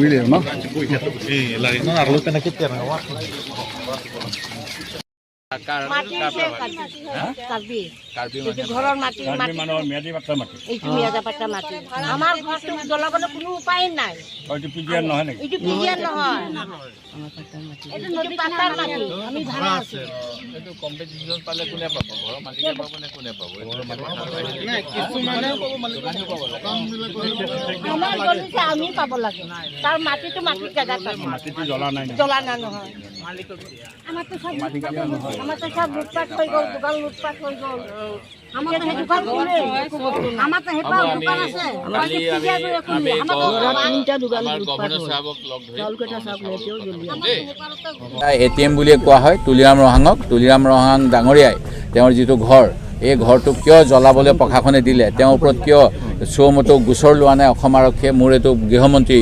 William, no? মাটি হৈছে কাৰ্বি, এইটো ঘৰৰ মাটি মাটি ম্যাদী পাট্টা মাটি। এইটো মিয়াজা পাট্টা মাটি। আমাৰ ঘৰটো জ্বলাবলৈ কোনো উপায় নাই। এইটো পিজিআৰ নহয় নেকি? এইটো পিজিআৰ নহয়, এইটো পাট্টাৰ মাটি, আমি ভাড়া আছো। এইটো কম্পেনচেশ্যন পালে কোনে পাব? ঘৰৰ মালিকে পাব নে কোনে পাব? আমাৰ জ্বলিছে, আমি পাব লাগে। তাৰ মাটিটো মাটিৰ জেগাত আছে। মাটিটো জ্বলা নাই নেকি? জ্বলা নাই নহয়। আমাৰতো চব লুটপাট হৈ গ'ল, দোকান লুটপাট হৈ গ'ল। আমাৰ সেই দোকান কোনে একো বস্তু নাই। আমি কালি আমি আমাৰ গভৰ্ণৰ চাহাবক লগ ধৰি দেই। এটিএম বুলিয়ে কোৱা হয় তুলিৰাম ৰহাঙক। তুলিৰাম ৰহাং ডাঙৰীয়াই তেওঁৰ যিটো ঘৰ, এই ঘৰটো কিয় জ্বলাবলৈ প্ৰশাসনে দিলে, তেওঁৰ ওপৰত কিয় চৌমতো গোচৰ লোৱা নাই অসম আৰক্ষীয়ে, মোৰ এইটো গৃহমন্ত্ৰী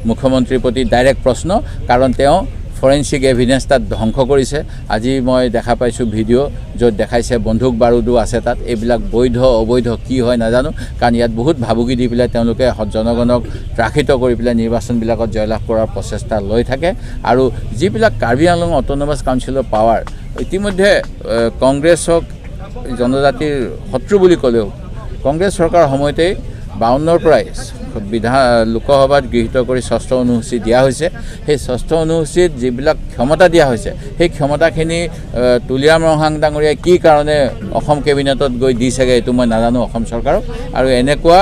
মুখ্যমন্ত্ৰীৰ প্ৰতি ডাইৰেক্ট প্ৰশ্ন। কাৰণ তেওঁ ফৰেনচিক এভিডেঞ্চ তাত ধ্বংস কৰিছে। আজি মই দেখা পাইছোঁ ভিডিঅ' য'ত দেখাইছে বন্দুক বাৰুদো আছে তাত। এইবিলাক বৈধ অবৈধ কি হয় নাজানো, কাৰণ ইয়াত বহুত ভাবুকি দি পেলাই তেওঁলোকে জনগণক ত্ৰাসিত কৰি পেলাই নিৰ্বাচনবিলাকত জয়লাভ কৰাৰ প্ৰচেষ্টা লৈ থাকে। আৰু যিবিলাক কাৰ্বি আংলং অট'নমাছ কাউন্সিলৰ পাৱাৰ ইতিমধ্যে কংগ্ৰেছক জনজাতিৰ শত্ৰু বুলি ক'লেও কংগ্ৰেছ চৰকাৰৰ সময়তেই 52ৰ পৰাই বিধান লোকসভাত গৃহীত কৰি ষষ্ঠ অনুসূচী দিয়া হৈছে। সেই ষষ্ঠ অনুসূচীত যিবিলাক ক্ষমতা দিয়া হৈছে, সেই ক্ষমতাখিনি তুলিৰাম ৰংহাং ডাঙৰীয়াই কি কাৰণে অসম কেবিনেটত গৈ দিছেগৈ এইটো মই নাজানো অসম চৰকাৰক। আৰু এনেকুৱা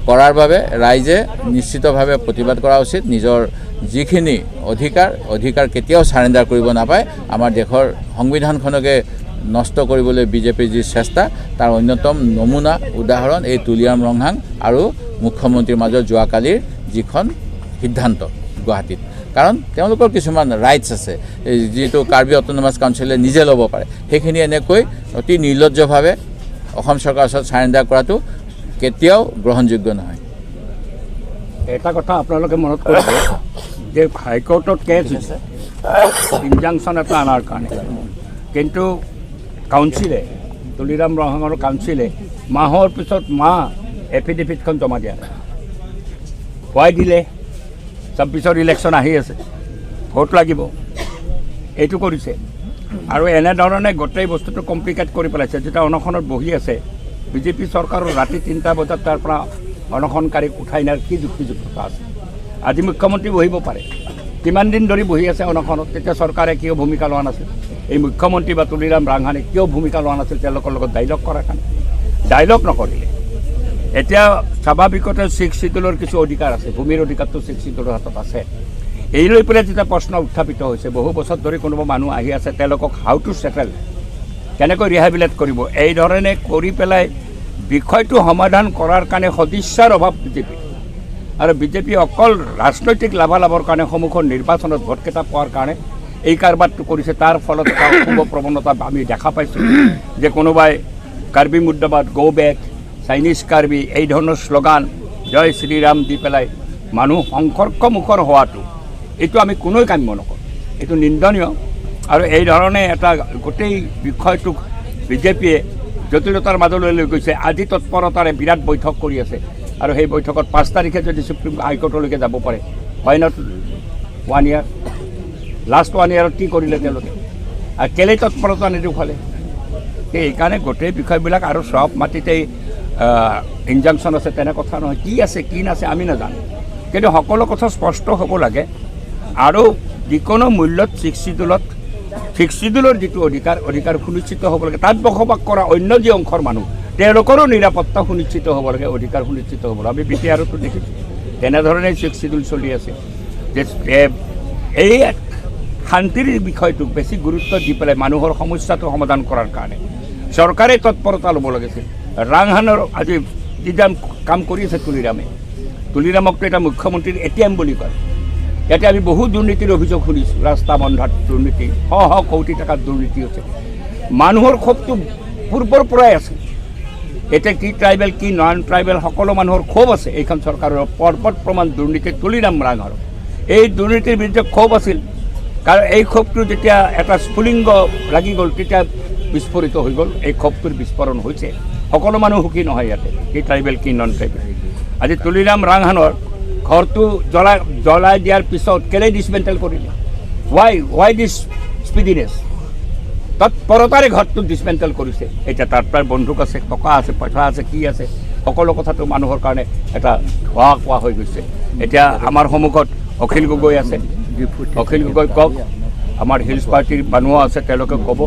কৰাৰ বাবে ৰাইজে নিশ্চিতভাৱে প্ৰতিবাদ কৰা উচিত। নিজৰ যিখিনি অধিকাৰ, অধিকাৰ কেতিয়াও চাৰেণ্ডাৰ কৰিব নাপায়। আমাৰ দেশৰ সংবিধানখনকে নষ্ট কৰিবলৈ বিজেপিৰ যি চেষ্টা, তাৰ অন্যতম নমুনা উদাহৰণ এই তুলিৰাম ৰংহাং আৰু মুখ্যমন্ত্ৰীৰ মাজত যোৱাকালিৰ যিখন সিদ্ধান্ত গুৱাহাটীত। কাৰণ তেওঁলোকৰ কিছুমান ৰাইটছ আছে, এই যিটো কাৰ্বি অট'নমাছ কাউন্সিলে নিজে ল'ব পাৰে, সেইখিনি এনেকৈ অতি নিৰ্লজ্জভাৱে অসম চৰকাৰৰ ওচৰত চাৰেণ্ডাৰ কৰাটো কেতিয়াও গ্ৰহণযোগ্য নহয়। এটা কথা আপোনালোকে মনত কৰিব যে হাইকোৰ্টত কেছ হৈছে ইনজাংচন এটা অনাৰ কাৰণে, কিন্তু কাউন্সিলে, তুলিৰাম ৰংহাঙৰ কাউন্সিলে মাহৰ পিছত মাহ এফিডেভিটখন জমা দিয়া নাই। হোৱাই দিলে 26ৰ ইলেকশ্যন আহি আছে, ভোট লাগিব, এইটো কৰিছে। আৰু এনেধৰণে গোটেই বস্তুটো কমপ্লিকেট কৰি পেলাইছে। যেতিয়া অনশনত বহি আছে বিজেপি চৰকাৰৰ, ৰাতি 3টা বজাত তাৰ পৰা অনশনকাৰীক উঠাই নিয়াৰ কি যুক্তিযুক্ততা আছে? আজি মুখ্যমন্ত্ৰী বহিব পাৰে, কিমান দিন ধৰি বহি আছে অনশনত, তেতিয়া চৰকাৰে কিয় ভূমিকা লোৱা নাছিল? এই মুখ্যমন্ত্ৰী বা তুলিৰাম ৰাংহানে কিয় ভূমিকা লোৱা নাছিল তেওঁলোকৰ লগত ডাইলগ কৰাৰ কাৰণে? ডাইলগ নকৰিলে। এতিয়া স্বাভাৱিকতে ছিক্স চিডুলৰ কিছু অধিকাৰ আছে, ভূমিৰ অধিকাৰটো ছিক্স চিডুলৰ হাতত আছে। এই লৈ পেলাই যেতিয়া প্ৰশ্ন উত্থাপিত হৈছে, বহু বছৰ ধৰি কোনোবা মানুহ আহি আছে, তেওঁলোকক how to settle, কেনেকৈ ৰিহেবিলেট কৰিব, এই ধৰণে কৰি পেলাই বিষয়টো সমাধান কৰাৰ কাৰণে সদিচ্ছাৰ অভাৱ বিজেপি। আৰু বিজেপি অকল ৰাজনৈতিক লাভালাভৰ কাৰণে, সন্মুখৰ নিৰ্বাচনত ভোটকেইটা পোৱাৰ কাৰণে এই কাৰবাৰটো কৰিছে। তাৰ ফলত এটা অশুভ প্ৰৱণতা আমি দেখা পাইছোঁ যে কোনোবাই কাৰ্বি মুৰ্দাবাদ, গ' বেক, চাইনিজ কাৰ্বি, এই ধৰণৰ শ্লোগান, জয় শ্ৰীৰাম দি পেলাই মানুহ সংঘৰ্ষমুখৰ হোৱাটো, এইটো আমি কোনোৱে কাম্য নকৰোঁ, এইটো নিন্দনীয়। আৰু এই ধৰণে এটা গোটেই বিষয়টোক বিজেপিয়ে জটিলতাৰ মাজলৈ লৈ গৈছে। আজি তৎপৰতাৰে বিৰাট বৈঠক কৰি আছে আৰু সেই বৈঠকত 5 তাৰিখে যদি সুপ্ৰিম হাইকোৰ্টলৈকে যাব পাৰে, হয় not one year? Last one ইয়াৰত কি কৰিলে তেওঁলোকে আৰু কেলেই তৎপৰতা নেদেখুৱালে? সেইকাৰণে গোটেই বিষয়বিলাক আৰু চব মাটিতেই ইনজাংচন আছে তেনে কথা নহয়, কি আছে কি নাছে আমি নাজানো, কিন্তু সকলো কথা স্পষ্ট হ'ব লাগে। আৰু যিকোনো মূল্যত ছিক্স চিডুলৰ যিটো অধিকাৰ, অধিকাৰ সুনিশ্চিত হ'ব লাগে। তাত বসবাস কৰা অন্য যি অংশৰ মানুহ, তেওঁলোকৰো নিৰাপত্তা সুনিশ্চিত হ'ব লাগে, অধিকাৰ সুনিশ্চিত হ'ব লাগে। আমি বি টি আৰতো দেখিছোঁ তেনেধৰণে ছিক্স চিডুল চলি আছে। যে এই শান্তিৰ বিষয়টোক বেছি গুৰুত্ব দি পেলাই মানুহৰ সমস্যাটো সমাধান কৰাৰ কাৰণে চৰকাৰে তৎপৰতা ল'ব লাগিছিল। ৰাংহানৰ আজি যি কাম কৰি আছে তুলিৰামে, তুলিৰামকতো এটা মুখ্যমন্ত্ৰীৰ এটিএম বুলি কয়। ইয়াতে আমি বহু দুৰ্নীতিৰ অভিযোগ শুনিছোঁ। ৰাস্তা বন্ধাত দুৰ্নীতি, শ শ কোটি টকাৰ দুৰ্নীতি হৈছে। মানুহৰ ক্ষোভটো পূৰ্বৰ পৰাই আছে। এতিয়া কি ট্ৰাইবেল, কি নন ট্ৰাইবেল, সকলো মানুহৰ ক্ষোভ আছে এইখন চৰকাৰৰ পৰ্বত প্ৰমাণ দুৰ্নীতি তুলিৰাম ৰংহাঙৰ। এই দুৰ্নীতিৰ বিৰুদ্ধে ক্ষোভ আছিল। কাৰণ এই ক্ষোভটো যেতিয়া এটা স্ফুলিংগ লাগি গ'ল, তেতিয়া বিস্ফোৰিত হৈ গ'ল। এই ক্ষোভটোৰ বিস্ফোৰণ হৈছে। সকলো মানুহ সুখী নহয় ইয়াতে, কি ট্ৰাইবেল, কি নন ট্ৰাইবেল। আজি তুলিৰাম ৰংহাঙৰ ঘৰটো জ্বলাই জ্বলাই দিয়াৰ পিছত কেলেই ডিছমেণ্টেল কৰিলে? Why this speediness? তৎপৰতাৰে ঘৰটো ডিছমেণ্টেল কৰিছে। এতিয়া তাত প্ৰায় বন্দুক আছে, টকা আছে, পইচা আছে, কি আছে, সকলো কথাটো মানুহৰ কাৰণে এটা ধোঁৱা কোৱা হৈ গৈছে। এতিয়া আমাৰ সন্মুখত অখিল গগৈ আছে। অখিল গগৈ কওক, আমাৰ হিলছ পাৰ্টীৰ মানুহো আছে, তেওঁলোকে ক'ব।